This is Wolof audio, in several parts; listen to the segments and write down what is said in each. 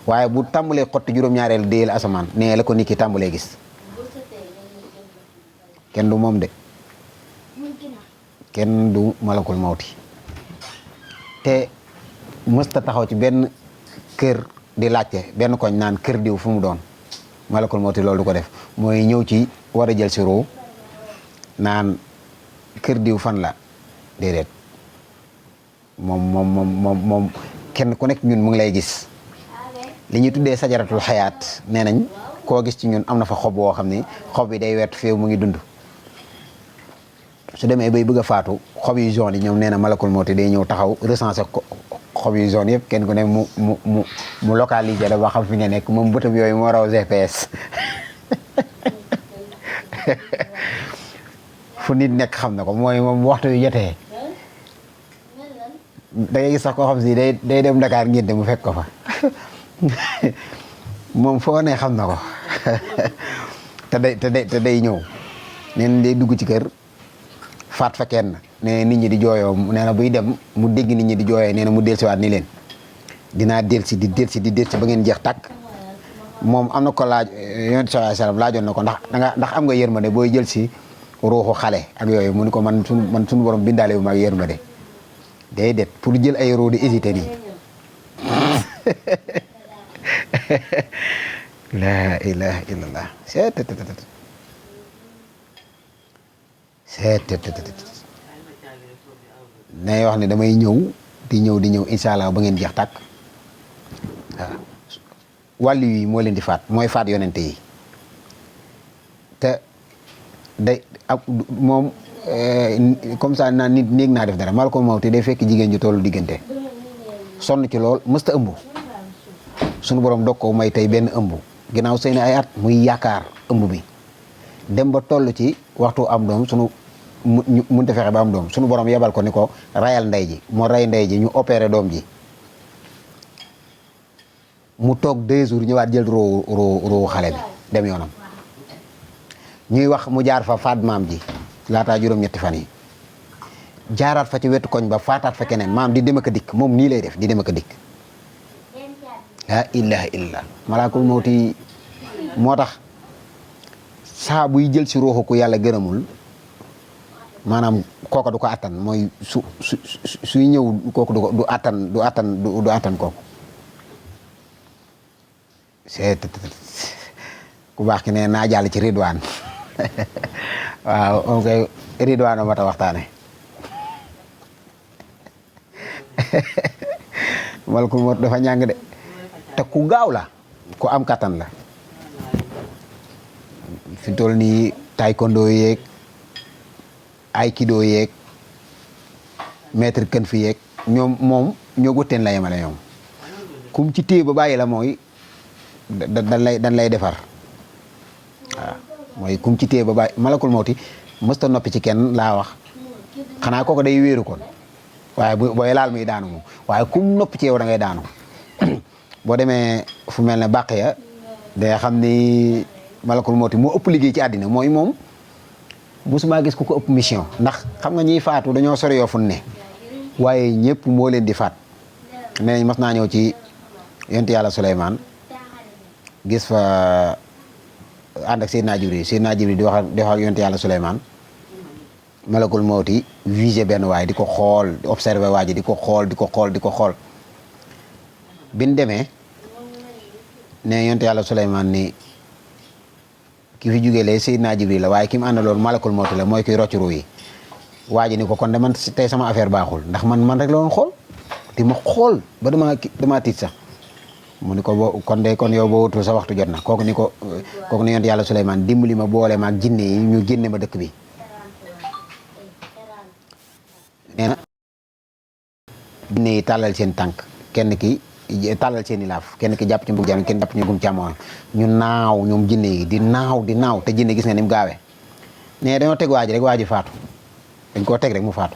waaye bu tàmbalee xotti juróom-ñaareel déel asamaan nee la ko nit ki tàmbalee gis kenn du moom de kenn du malakul mawti te mësta taxaw ci benn kër di laajte benn koñ naan kër diw fu mu doon malakul mawti loolu du ko def mooy ñëw ci war a jël si ruu naan kër diw fan la déedéet moom kenn ku nekk ñun mu ngi lay gis li ñuy tuddee sajaratul xayaat nee nañ koo gis ci ñun am na fa xob woo xam ni xob bi day wert féew mu ngi dund su demee bay bëgg a faatu xob yu jaune yi ñoom nee na malakul mawti day ñëw taxaw recensé xob yu jaune yëpp kenn ku ne mu localisé la ba xam fi nga nekk moom bëtam yooyu moo raw GPS fu nit nekk xam na ko mooy moom waxtu yu jotee da ngay gis sax koo xam si day dem Dakar ngénte mu fekk ko fa moom foo ne xam na ko te day ñëw nee na day dugg ci kër faat fa kenn nee nit ñi di jooyoo nee na buy dem mu dégg nit ñi di jooyoo nee na mu dellusiwaat ni leen dinaa dellusi di dellusi ba ngeen jeex tàkk moom am na ko laaj yonent sallallahu alayhi wasallam laajoon na ko ndax am nga yërmande booy jël si ruuxu xale ak yooyu mu ni ko man suñu borom bindaale wu ma ak yërmande déedéet pour jël ay ruu di hésité nii la ilaha illallah nay wax ne damay ñëw di ñëw incha allah ba ngeen jeex tàkk waaw wàllu yi moo leen di faat mooy faat yonente yi te day ak moom comme ça naan nit néeg naa def dara malakul mawti day fekk jigéen ju tollu diggante sonn ci lool mësta ëmb sunu borom dog ko may tey benn ëmb ginnaaw seen ay at muy yaakaar ëmb bi dem ba toll ci waxtu am doom sunu mënta fexe ba am doom sunu borom yebal ko ni ko rayal ndey ji moo ray ndey ji ñu opéré doom ji mu toog 2 jours ñëwaat jël roo xale bi dem yoonam ñuy wax mu jaar fa faat maam ji laataa juróom-ñetti fan yi jaaraat fa ci wetu koñ ba faataat fa keneen maam di dem ak a dikk moom nii lay def di dem ak a dikk la ilaha illa malaakul mawti moo tax saa buy jël si ruuxu ku yàlla gërëmul maanaam kooka du ko attan mooy suy ñëw kooku du attan kooku c'est ku baax ki ne naa jàll ci Ridwaan waaw on koy Ridwaan ma ta waxtaane malakul mawt dafa ñàng de te ku gaaw la ku am kattan la fi toll nii taekwondo yeeg aikido yeeg maître kën fi yeeg moom ñoo gutteen la yemale ñoom kum ci téye ba bàyyi la mooy dan lay defar waaw mooy kum ci téye ba bàyyi malakul mawti mësta noppi ci kenn laa wax xanaa kooko day wéeru kon waaye booy laal muy daanu moom waaye kum noppi ci yow da ngay daanu boo demee fu mel ne bàq ya day xam ni malakul mawti moo ëpp liggéey ci àddina mooy moom musuma gis ku ko ëpp mission ndax xam nga ñiy faatu dañoo sori yoo fu ne waaye ñëpp moo leen di faat nee nañ mas naa ñëw ci yonent yàlla Suleymaan gis fa ànd ak Seydina Jibril di wax ak yonent yàlla Suleymaan malakul mawti visé benn waay di ko xool di observé waa ji di ko xool biñ demee ne yonent yàlla Suleymaan ni ki fi jógee lee Seydina Jibril la waaye ki mu àndaloon malakul mawti la mooy kiy rocc ruu yi waa ji ni ko kon de man tey sama affaire baaxul ndax man rek la doon xool di ma xool ba dama tiit sax mu ni ko kon yow boo wutul sa waxtu jot na kooku ni yonent yàlla Suleymaan dimbali ma boole ma ak jinne yi ñu génne ma dëkk bi nee na jinne yi tàllal seen tànk kenn ki tàllal seen i laaf kenn ki jàpp ci mbug jàmm kenn jàpp ci mbug càmmoñ ñu naaw ñoom jinne yi di naaw te jinne gis nga ni mu gaawee ne dañoo teg waa ji rek waa ji faatu dañ koo teg rek mu faatu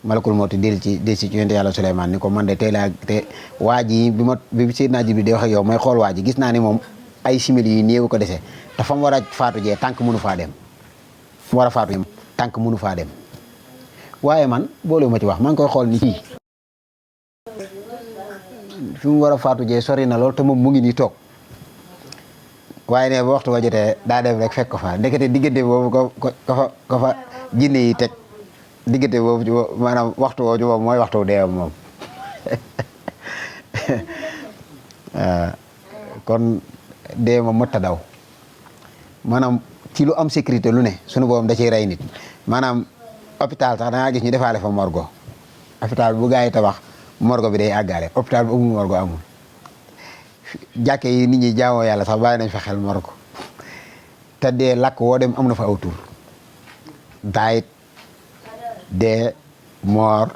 malakul mawti del ci yonent yàlla Suleymaan ni ko man de te waa ji bi Seydina Jibril di wax ak yow may xool waa ji gis naa ni moom ay simili yu néew ko dese te fa mu war a faatu jee tànk mënu faa dem fu mu war a faatu tànk mënu faa dem waaye man boole ma ci wax maa ngi koy xool ni kii fi mu war a faatu jee sori na lool te moom mu ngi nii toog waaye ne ba waxtu wa jotee daa dem rek fekk ko fa ndekete diggante boobu ko fa jinne yi teg diggante boobu maanaam waxtu woo ci boobu mooy waxtu deewam moom kon dee ma mëtta daw maanaam ci lu am sécurité lu ne sunu boobu da ciy rey nit maanaam hôpital sax dangaa gis ñu defaale fa morgo hôpital bu gaa yi tabax morgo bi day àggaale hôpital bu amul morgo amul jàkke yi nit ñi jaamoo yàlla sax bàyyi nañ fa xel morgo te dee lakk woo dem am na fa aw tur daayit dee moor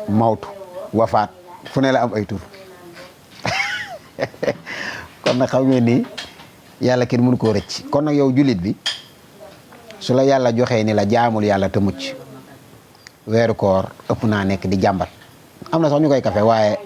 mawtu wafaat fu ne la am ay tur kon nag xam ngeen ni yàlla kenn mënu koo rëcc kon nag yow jullit bi su la yàlla joxee ni la jaamul yàlla te mucc weeru koor ëpp naa nekk di jàmbat am na sax ñu koy kafe waaye